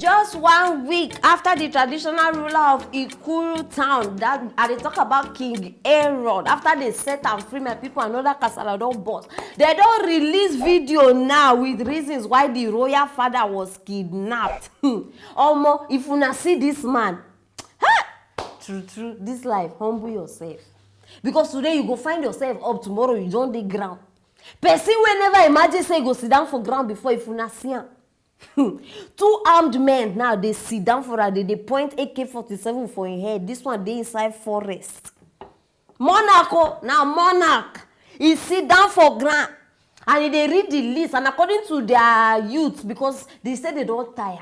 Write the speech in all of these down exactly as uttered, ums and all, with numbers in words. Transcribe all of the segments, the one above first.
Just one week after the traditional ruler of Ikuru town, that I dey talk about King Aaron, after they set am free, my people, another kasala don burst. They don release video now with reasons why the royal father was kidnapped. Hmm. Omo, if una see this man, ha! True, true, this life, humble yourself. Because today you go find yourself up, tomorrow you don dey ground. Person wey never imagine say you go sit down for ground before, if una see am. Hmm. Two armed men now dey sit down for am, they dey point A K forty-seven for him head. This one dey inside forest. Monarch o, na monarch. He sit down for ground and he dey read the list, and according to their youth, because they say they don tire.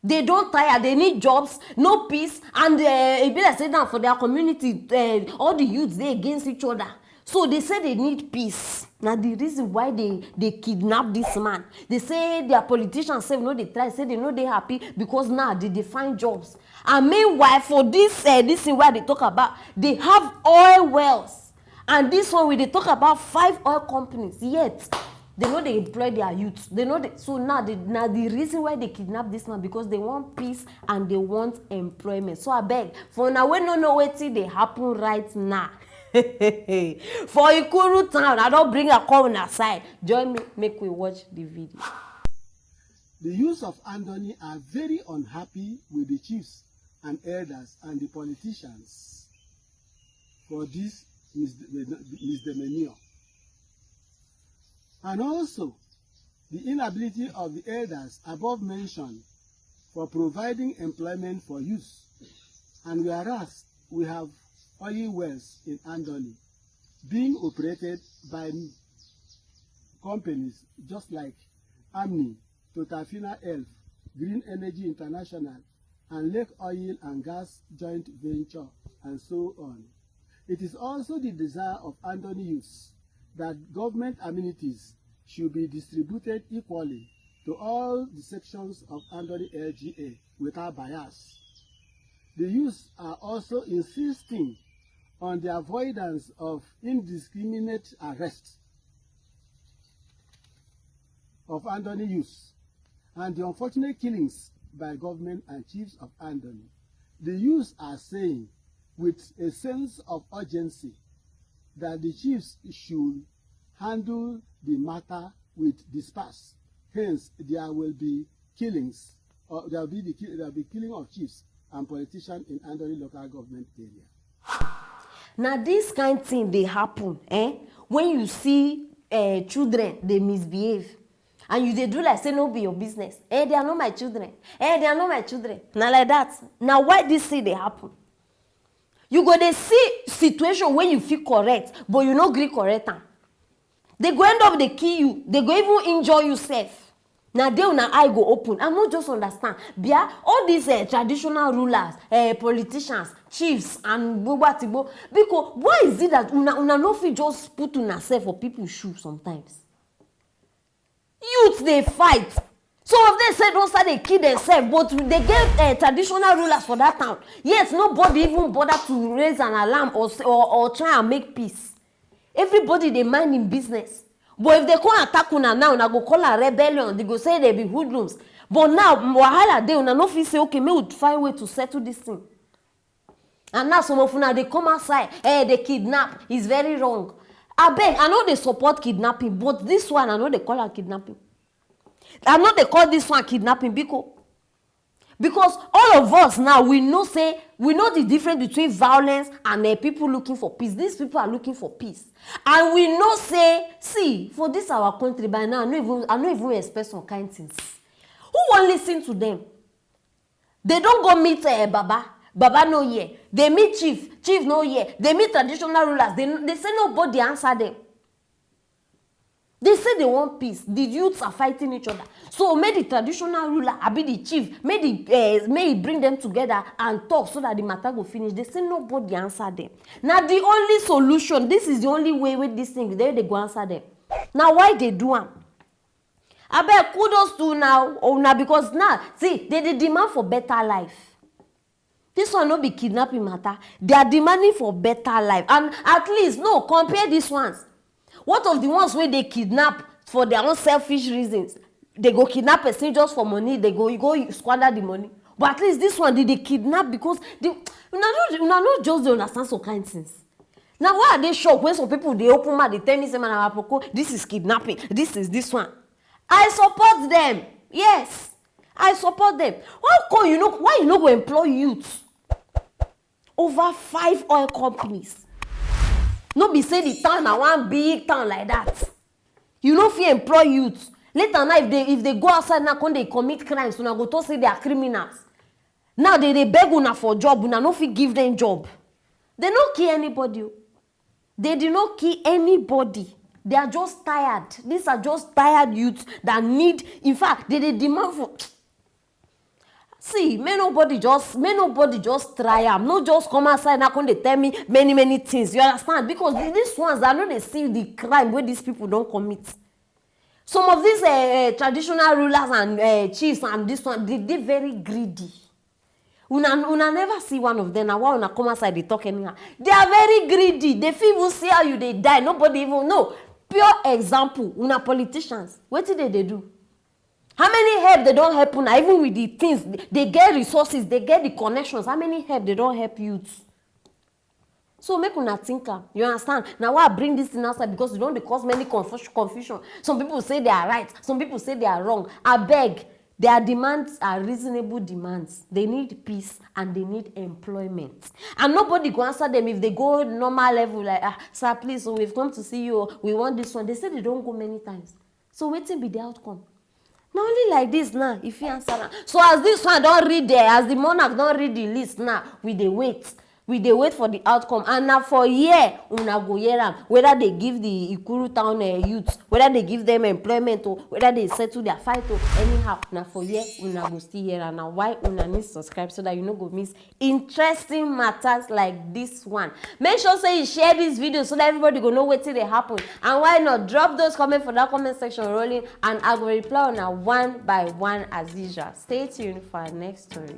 They don tire, they need jobs, no peace, and uh, e be like say now for their community, uh, all the youths dey against each other. So they say they need peace. Na the reason why they, they kidnap this man. They say their politicians sef no dey try, say they no dey happy because now they dey find jobs. And meanwhile, for this, uh, this thing wey I dey talk about, they have oil wells. And this one, we dey talk about five oil companies, yet they no dey employ their youth. They no dey, so now, they, na the reason why they kidnap this man, because they want peace and they want employment. So abeg, for una wey no know wetin dey happen right now for Ikuru town, I don bring am come una side. Join me, make we watch the video. The youths of Andoni are very unhappy with the chiefs and elders and the politicians for this misde- misdemeanor. And also, the inability of the elders above mentioned for providing employment for youths. And whereas we have oil wells in Andoni being operated by companies just like Amni, Totafina Elf, Green Energy International, and Lake Oil and Gas Joint Venture, and so on. It is also the desire of Andoni youths that government amenities should be distributed equally to all the sections of Andoni L G A without bias. The youths are also insisting on the avoidance of indiscriminate arrest of Andoni youths and the unfortunate killings by government and chiefs of Andoni. The youths are saying with a sense of urgency that the chiefs should handle the matter with dispatch. Hence, there will be killings, or there will be the ki- there will be killing of chiefs and politicians in Andoni local government area. Na this kind thing dey happen, eh? When you see, eh, children dey misbehave, and you dey do like say no be your business. Eh, they are not my children. Eh, they are not my children. Na like that. Na why this thing dey happen. You go dey see situation wey you fit correct, but you no gree correct am. They go end up dey kill you. They go even injure you sef. Na there una eye go open. I no just understand. Bia, all these, eh, traditional rulers, eh, politicians, chiefs, and gbogbo atigbo, because why is it that una, una no fit just put una self for people shoe sometimes? Youth dey fight. Some of them sef don start dey kill themselves, but they get, eh, traditional rulers for that town. Yet nobody even bother to raise an alarm or, s- or, or try and make peace. Everybody dey mind him business. But if they come attack una now, una go call am rebellion. They go say they be hoodlums. But now, wahala dey, una no fit say, "Okay, make we find way to settle this thing." And now some of una dey come outside, eh, they kidnap. It's very wrong. Abeg, I no dey support kidnapping, but this one, I no dey call am kidnapping. I no dey call this one kidnapping, biko. Because all of us now, we know say, we know the difference between violence and, eh, people looking for peace. These people are looking for peace. And we know say, see, for this our country by now, I no even, I no even expect some kind things. Who wan listen to them? They don go meet, eh, Baba. Baba no hear. They meet chief. Chief no hear. They meet traditional rulers. They, they say nobody answer them. They say they want peace. The youths are fighting each other. So make the traditional ruler, abi the chief, make the, eh, make he bring them together and talk so that the matter go finish. They say nobody answer them. Na the only solution. This is the only way wey this thing dey, they go answer them. Na why they do am? Abeg, kudos to una, una, because now, see, they dey demand for better life. This one no be kidnapping matter. They are demanding for better life. And at least, no, compare these ones. What of the ones wey dey kidnap for their own selfish reasons? They go kidnap person just for money, they go go squander the money. But at least this one, they dey kidnap because they una no una no just dey understand some kind things. Na why I dey shock when some people dey open mouth dey tell me say, "Man, our poko, this is kidnapping, this is this one." I support them. Yes, I support them. Why come you no why you no go employ youth over five oil companies? No be say the town na one big town like that. You no fit employ youth. Later now, if they if they go outside now, come dey commit crimes, una go talk say they are criminals. Now they dey beg una for job, una no fit give them job. They no kill anybody. Oh. They did not kill anybody. They are just tired. These are just tired youths that need. In fact, they dey demand for. See, may nobody just may nobody just try am. No just come outside now come dey tell me many many things. You understand? Because these ones, I no dey see the crime wey these people don commit. Some of these uh, uh, traditional rulers and uh, chiefs and this one, they dey very greedy. Una una never see one of them. Na why una come outside dey talk anyhow? They are very greedy. They fit even see how you dey die. Nobody even know. Pure example, una politicians. Wetin they dey do? How many help they don help una? Even with the things, they get resources, they get the connections. How many help they don help youth? So make una think am. You understand? Na why I bring this thing outside, because e don dey cause many confusion. Some people say they are right, some people say they are wrong. Abeg, their demands are reasonable demands. They need peace and they need employment. And nobody go answer them if they go normal level like, "Ah, sir, please, oh, we've come to see you. Oh, we want this one." They say they don go many times. So wetin be the outcome? Na only like this now, if you answer am. So as this one don read there, as the monarch don read the list now, we dey wait. We dey wait for the outcome, and na for here una go hear am, whether they give the Ikuru town uh, youth, whether they give them employment, or whether they settle their fight. Or anyhow, na for here una go still hear am. Na why una need subscribe, so that you no go miss interesting matters like this one. Make sure say you share this video so that everybody go know wetin dey happen. And why not drop those comments for that comment section rolling, and I go reply una one by one as usual. Stay tuned for our next story.